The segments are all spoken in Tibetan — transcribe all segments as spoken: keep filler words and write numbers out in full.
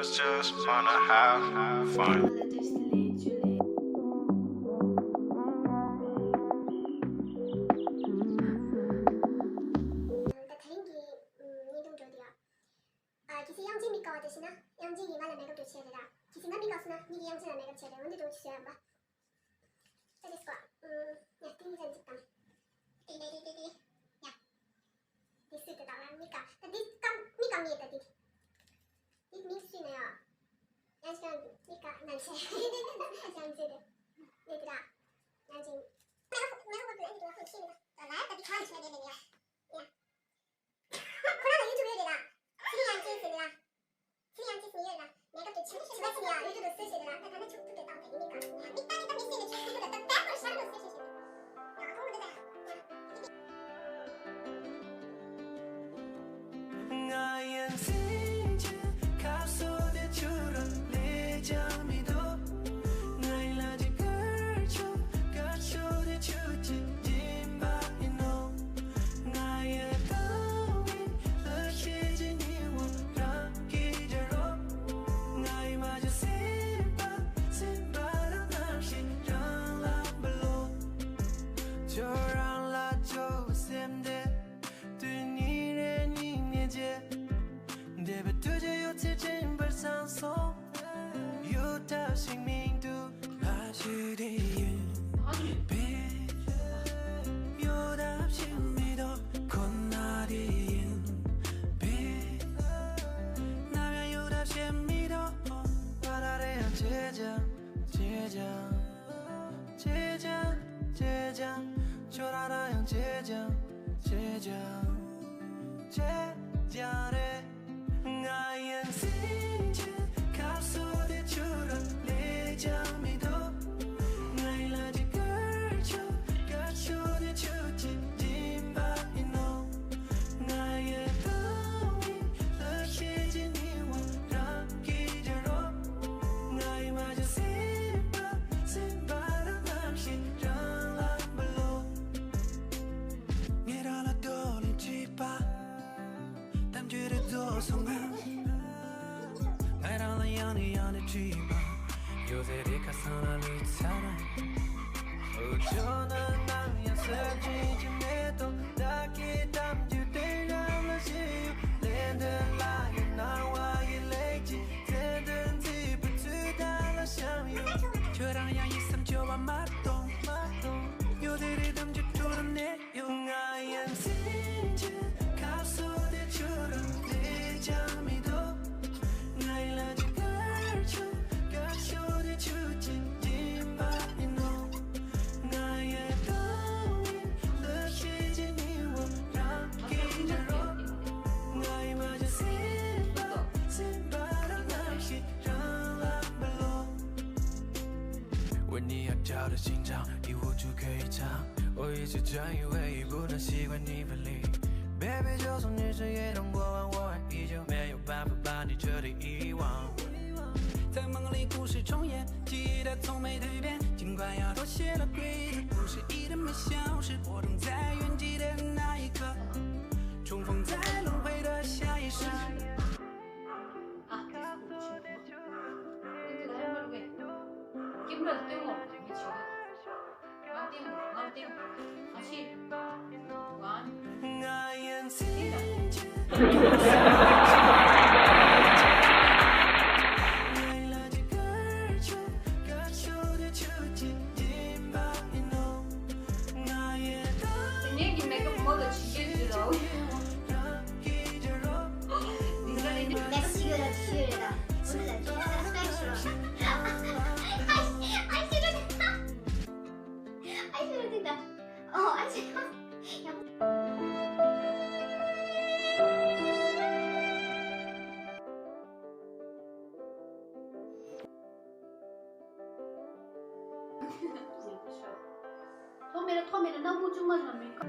Just wanna have fun. ད་དེ་རིང་གི་བརྙན་ཐུང་འགྲོ་དུས་ཡ། ཨ། གལ་སྲིད་དབྱངས་ཅན་མིག་དཀར་བ་དེ་ཤེས་ན། དབྱངས་ཅན་གྱིས་ང་ལ་མེག་ཨབ་འདྲ་བྱས་རེད་ད། གལ་སྲིད་ང་མིག་དཀར་སོང་ན་ངེད་ཀྱིས་དབྱངས་ཅན་ལ་མེག་ཨབ་བྱས་རེད། འོ་འདི་འདྲ་བྱས་ཡོད་པ། ད་འདི་སྐོར། ཨུམ། ཡ། ཏིང་ཙམ་ཅིག་དང་། ཏི་ཏི་ཏི་ཏི་ཏི། ཡ། འདི་སུས་དེ་དག་ལ་མིག་དཀར། ད་འདི་དཀར། མིག་དཀར་ངེས་ད་འདི། འདི་མིང་སུས་ན་ཡ། ཡང་ཅིག་མིག་དཀར་ནང་ཆེ། ཡང་ཅིག་དེ། འདི་དེ་ར། ཡང་ཅིག་མེག་ཨབ་མེག་ཨབ་པ་ལ་འདི་དག་ལ་ཤེས་ན། ད་ལ་ད་འདི་གང་ཆེ་ན་དེ་ནས་ཡ། ཡ། ཁོ་རང་ལ་ཡུ་ཊུབ་ཡོད་རེད་ལ། ཚེ་རིང་དབྱངས་ཅན་ཟེར་ནི་ལ། ཚེ་རིང་དབྱངས་ཅན་ཟེར་ནི་ཡོད་ལ། མེག་ཨབ་དེ་ཆེན་པོ་ཞིག་བྱས་ནི་ཡ། ཡུ་ཊུབ་ཏུ་སུས་ཤེས་ནི་ལ། ད་ད་ནི་ཆུ་ཕུ་དེ་བཏང་དེ་ཡིན་ནི་ག། ཡ། མིག་ལྟ་ནི་ད་མི་ཤེས་ནི་ཆུ་ཕུ་དེ་ད་ད་ཁོ་ཤར་དུ་སུས་ཤེས་ཤེས་ནི། ང་ཡང་སེམས་ཀྱི་ཁ་སོ་དེ་ཁྱོད་རང་ལས་ཀྱང་མི་འདུག་ང་ཡི་ལ་ཅི་དཀར་ཆོ་དཀར་ཆོ་དེ་ཁྱོད་ཀྱི་སྦྱིན་པ་ཡིན་ནོ། ང་ཡི་ལྟ་བའི་ལྷ་ཞིག་གི་ཉི་འོད་རང་གིས་སྦྱར་རོ། ང་ཡི་མ་བྱོས་སེམས་པ་སེམས་པ་རང་རྣམ་ཤེས་རང་ལ་འབུལ་ལོ། ཁྱོད་རང་ལ་ཁྱོད་སེམས་དེ། དུས་ཉིན་རེ་ཉིན་ངེས་བྱེད། འདས་པའི་དུས་ཀྱི་ཡོད་ཚད་དྲན་པར་བསམ་སོང་། གཡོ་ཐབས་ཤིག་མི་འདུག་ལྷ་ཞིག་དེ་ཡིན་པས། གཡོ་ཐབས་ཤིག་མི་འདུག་ཁོ་ན་དེ་ཡིན་པས། ནམ་ཡང་གཡོ་ཐབས་ཤིག་མི་འདུག་བར་རེ་ཡང་བྱེད་ཀྱང་བྱེད་ཀྱང་བྱེད་ཀྱང་བྱེད་ཀྱང་། ཁྱོད་རང་རང་ཡང་བྱེད་ཀྱང་བྱེད་ཀྱང་བྱེད་ཀྱང་རེད། ང་ཡང་སེམས་ཀྱི་ཁ་སོ་དེ་ཁྱོད་རང་ལས་ཀྱང་མི་འདུག་ང་ཡི་ལ་ཅི་དཀར་ཆོ་དཀར་ཆོ་དེ་ཁྱོད་ཀྱི་སྦྱིན་པ་ཡིན་ནོ། ང་ཡི་ལྟ་བའི་ལྷ་ཞིག་གི་ཉི་འོད་རང་གིས་སྦྱར་རོ། ང་ཡི་མ་བྱོས་སེམས་པ་སེམས་པ་རང་རྣམ་ཤེས་རང་ལ་འབུལ་ལོ། ངེད་རང་ལ་རྡོ་ལ་བྲིས་པ། གཏམ་རྒྱུད་རེ་རྫོགས་སོང་ང་། ང་རང་ལ་ཡང་ནས་ཡང་ནས་བྲིས་པ། ཡོད་ཚད་རེ་ཁ་སང་ལ་ལུས་ཚར། འུ་ཅག་ནི་ནམ་ཡང་སེམས་ཅན་གྱི་མེ་ཏོག་བདག་གི་གཏམ་རྒྱུད་དེ་རང་ལ་བཞེས་ཡོད། ལན་དེ་ལ་ཡང་སྣང་བ་ཡི་ལེགས་ཀྱི་ཚེ་འདི་མཛེས་པའི་ཚུལ་དག་ལ་བཤམས་ཡོད། ཁྱོད་རང་ཡང་ཡིད་སེམས་སྐྱོ་བ་མ་གཏོང་། ཡོད་དེ་རེ་གཏམ་རྒྱུད་དྲོ་རུ་གནས། ང་ཡང་སེམས་ཀྱི་ཁ་སོ་དེ་ཁྱོད་རང་ལས་ཀྱང་མི་འདུག་ང་ཡི་ལ་ཅི་དཀར་ཆོ་དཀར་ཆོ་དེ་ཁྱོད་ཀྱི་སྦྱིན་པ་ཡིན་ནོ། ང་ཡི་ལྟ་བའི་ལྷ་ཞིག་གི་ཉི་འོད་རང་གིས་སྦྱར་རོ། ང་ཡི་མ་བྱོས་སེམས་པ་སེམས་པ་རང་རྣམ་ཤེས་རང་ལ་འབུལ་ལོ། 为你而跳的心脏，已无处可以藏。我一直专以为已不能习惯你分离。Baby，就算你是一种过往，我还依旧没有办法把你彻底遗忘。在梦里故事重演，记忆它从没蜕变。尽管要妥协了规则，故事依然没消失。我正在原地的那一刻，重逢在轮回的下一世。 ཨ། ཁྱིམ་ལ་སྟོན་མོ་མི་བྱེད་ཀྱི། ང་སྟོན་མོ་ང་སྟོན་མོ་ཨ་ཕྱི། ང་ཡང་སེམས་ཀྱི། དེ་ནས་ཀྱི་མེག་ཨབ་མོ་ལ་ཇི་སྐད་ཞུ་རོགས། མེག་ཨབ་ཇི་ཡོད་ལ་ཇི་ཡོད་རེད་ད། མོ་ལ་ཇི་ཡོད་ལ་སུ་སྐད་ཞུ་རོགས། ཨ་ཤི་རེད། ཨ་ཤི་རེད་ད། ཨོ་ཨ་ཤི་རེད། ཐོག་མེད་ལ་ཐོག་མེད་ལ་སྣམ་བུ་ཆུང་མ་ལ་མེད་ཀ་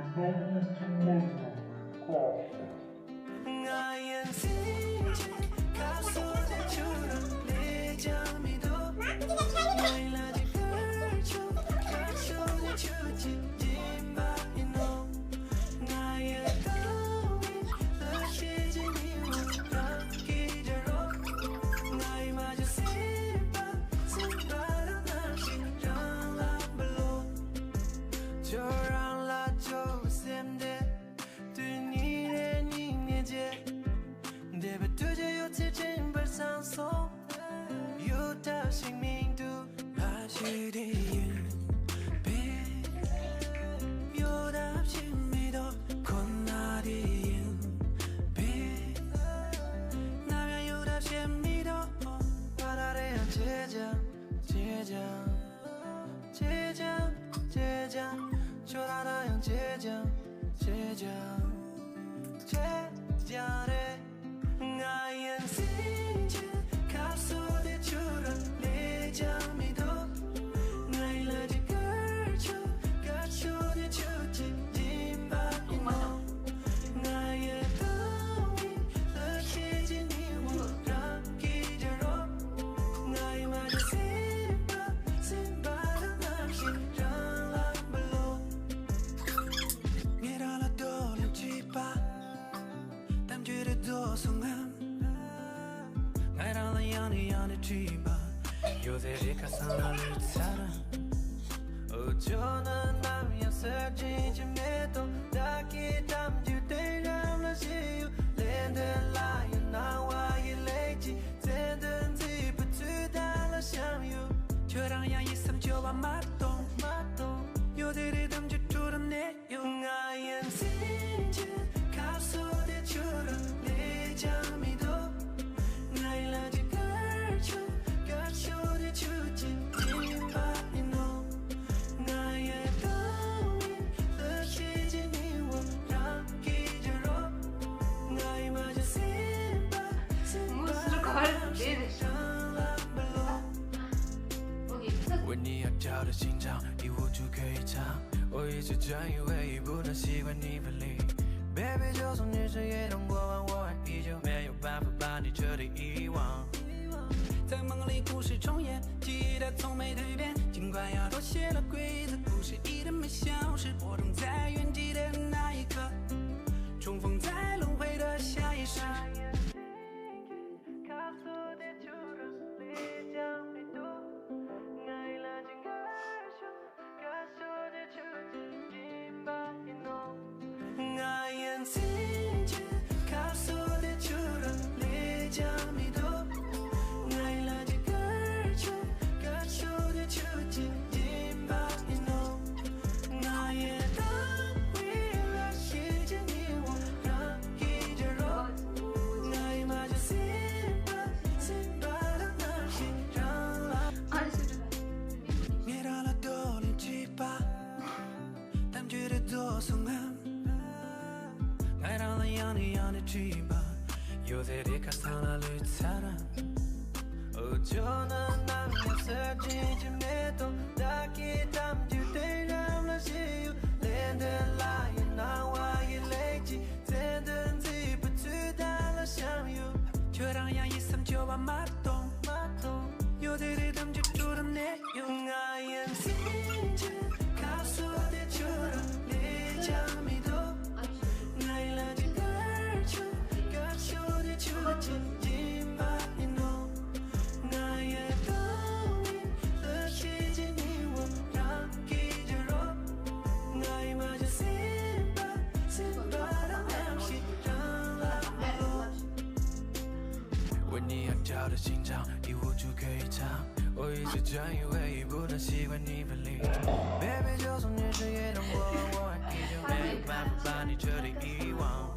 བདེ་བའི་ཐུགས་རྗེ་ཡོད་ཚད་དྲན་པར་བསམ་སོང་། གཡུ་འབྲུག་ཞིག་མིང་དུ་ཕ་ཤི་དེ་ཡིན་པས། གཡུ་འབྲུག་ཞིག་མི་འདུག་ཁོ་ན་དེ་ཡིན་པས། ནམ་ཡང་གཡུ་འབྲུག་ཞིག་མི་འདུག་བར་རེ་ཡང་བྱེད་ཀྱང་བྱེད་ཀྱང་། ཅེ་ཅང་ཅེ་ཅང་། ཁྱོད་རང་རང་ཡང་ཅེ་ཅང་ཅེ་ཅང་། ཅེ་ཅང་རེད། ང་ཡང་སེམས་ཀྱི་ཁ་སོ་དེ་ཁྱོད་རང་ལས་ཀྱང་མི་འདུག་ང་ཡི་ལ་ཅི་དཀར་ཆུ་དཀར་ཆུ་དེ་ཁྱོད་ཀྱི་སྦྱིན་པ་ཡིན་ནོ། ང་ཡི་ལྟ་བའི་ལྷ་སྐྱེས་ཀྱི་ཉི་འོད་རང་གིས་སྦྱར་རོ། ང་ཡི་མ་ཇི་སེམས་པ་སེམས་པ་རང་རྣམ་ཤེས་རང་ལ་འབུལ་ལོ། ངས་རང་ལ་རྡོ་ལེན་བྱས་པ། གཏམ་རྒྱུད་རེ་རྫོགས་སོང་ངམ། ངས་རང་ལ་ཡང་ནས་ཡང་ནས་དྲིས་པ། ཡོད་ཚད་རེ་ཁ་སང་ལ་ལུས་ཚར། འུ་ཅོ་ནི་ནམ་ཡང་གསར་བརྗེ་གི་མེ་ཏོག་བདག་གི་གཏམ་རྒྱུད་དེ་རང་ལ་བཞེས་ཡོད། ལན་དེ་ལ་ཡང་སྣང་བ་ཡི་ལས་ཀྱི་ཚེ་འདི་མཛེས་པ་ཚུལ་དག་ལ་བཤམས་ཡོད། ཁྱོད་རང་ཡང་ཡིད་སེམས་སྐྱོ་བ་མ་གཏོང་། མ་གཏོང་། ཡོད་དེ་རེ་དམ་གྱི་གྲུ་རུ་གནས་ཡོད། ང་ཡང་སེམས་ཀྱི་ཁ་སོ་དེ་ཁྱོད་རང་ལས་ཀྱང་མི་འདུག་ང་ཡི་ལ་ཅི་དཀར་ཆུ་དཀར་ཆུ་དེ་ཁྱོད་ཀྱི་སྦྱིན་པ་ཡིན་ནོ། ང་ཡི་ལྟ་བའི་ལྷ་སྐྱེས་ཀྱི་ཉི་འོད་རང་གིས་སྦྱར་རོ། ང་ཡི་མ་ཇི་སེམས་པ་སེམས་པ་རང་ཞིག་རང་ལ་འབུལ་ལོ། 为你要跳的心脏，一无处可以藏。我一直专以为已不能习惯你分离。Baby，就算你是夜灯过往，我依旧没有办法把你彻底遗忘。在梦里故事重演，记忆它从没蜕变。尽管要妥协了规则，故事依然没消失。我正在原地的那一刻，重逢在轮回的下一世。 ང་ཡི་སེམས་ཀྱི་ཁ་སོ་དེ་ཁྱོད་རང་ལས་ཀྱང་མི་འདུག་ང་ཡི་ལ་ཅི་དཀར་ཆུ་དཀར་ཆུ་དེ་ཁྱོད་ཀྱི་སྦྱིན་པ་ཡིན་ནོ། ང་ཡི་ལྟ་བའི་ལྷ་སྐྱེས་ཀྱི་ཉི་འོད་རང་གིས་སྦྱར་རོ། ང་ཡི་མ་ཇི་སེམས་པ་སེམས་པ་རང་རྣམ་ཤེས་རང་ལ། ངས་རང་ལ་རྡོ་ལེན་བྱས་པ། གཏམ་རྒྱུད་རེ་རྫོགས་སོང་ངམ། ངས་རང་ལ་ཡང་ནས་ཡང་ནས་དྲིས་པ། ཡོད་ཚད་རེ་ཁ་སང་ལ་ལུས་ཚར། འུ་ཅོ་ནི་ནམ་ཡང་གསར་བརྗེ་གི་མེ་ཏོག་བདག་གི་གཏམ་རྒྱུད་དེ་རང་ལ་བཞེས་ཡོད། ལན་དེ་ལ་ཡང་སྣང་བ་ཡི་ལས་ཀྱི་ཚེ་འདི་མཛེས་པ་ཚུལ་དག་ལ་བཤམས་ཡོད། ཁྱོད་རང་ཡང་ཡིད་སེམས་སྐྱོ་བ་མ་གཏོང་། མ་གཏོང་། ཡོད་དེ་རེ་དམ་གྱི་གྲུ་རུ་གནས་ཡོད། ང་ཡང་སེམས་ཀྱི་ཁ་སོ་དེ་ཁྱོད་རང་ལས་ཀྱང་མི་འདུག་ང་ཡི་ལ་ཅི་དཀར་ཆུ་དཀར་ཆུ་དེ་ཁྱོད་ཀྱི་སྦྱིན་པ་ཡིན་ནོ། ང་ཡི་ལྟ་བའི་ལྷ་སྐྱེས་ཀྱི་ཉི་འོད་རང་གིས་སྦྱར་རོ། ང་ཡི་མ་ཇི་སེམས་པ་སེམས་པ་རང་རྣམ་ཤེས་རང་ལ་འབུལ་ལོ། 为你要跳的心脏，已无处可以藏。我一直专以为已不能习惯你分离。Baby，就算你是夜灯光，我依旧没有办法把你彻底遗忘。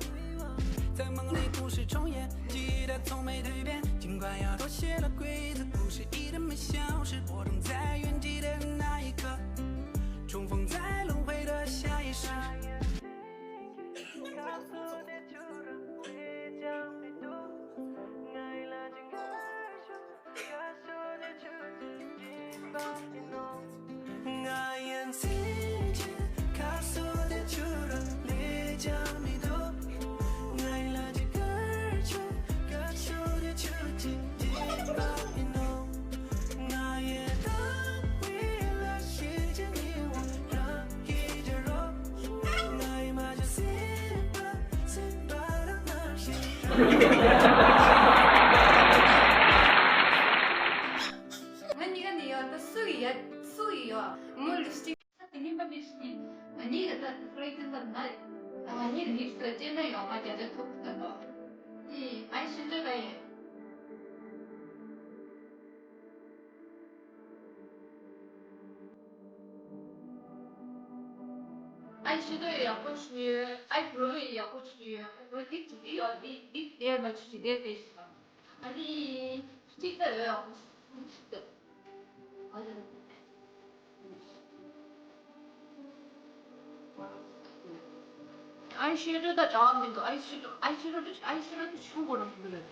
在梦里故事重演，记忆它从没蜕变。尽管要妥协了规则，故事依然没消失。我正在原地的那一刻，重逢在轮回的下一世。 ང་གཉིས་ཀ་ནས་ཡོད་ད་སུ་ཡི་ཡ་སུ་ཡི་ཡོད་མོ་ལིབ་སི་ཊིག་ད་དེ་ནི་པ་མི་ཤི་ནི་ང་གཉིས་ཀ་ད་ཕྲེ་ཛེན་ད་ན་ང་གཉིས་ཀ་ལིབ་སི་ཊིག་སྤྲད་ན་ཡོང་ང་རྒྱ་ཆ་ཐུག་ད་ནོ་ཨི་ཨའི་ཤི་ ཤེས་ཏོ་ཡག་པོ་ཞུ་ཡོད། ཨ་བུ་རུ་ཡག་པོ་ཞུ་ཡོད། བུ་འདི་ཅི་འདི་ཡོད། འདི་འདི་དེ་མ་ཅི་ཅི་དེ་དེ་ཞིག་ཨ་ནི་ཅི་ད་ཡོད། ཡག་པོ་ཞུ་ཏོ། ཨ་ཤེས་ཏོ་ད་གྲགས་མི་འདུག་ཨ་ཤེས་ཏོ། ཨ་ཤེས་ཏོ། ཨ་ཤེས་ཏོ་ཆུང་གོ་རང་གི་རེད།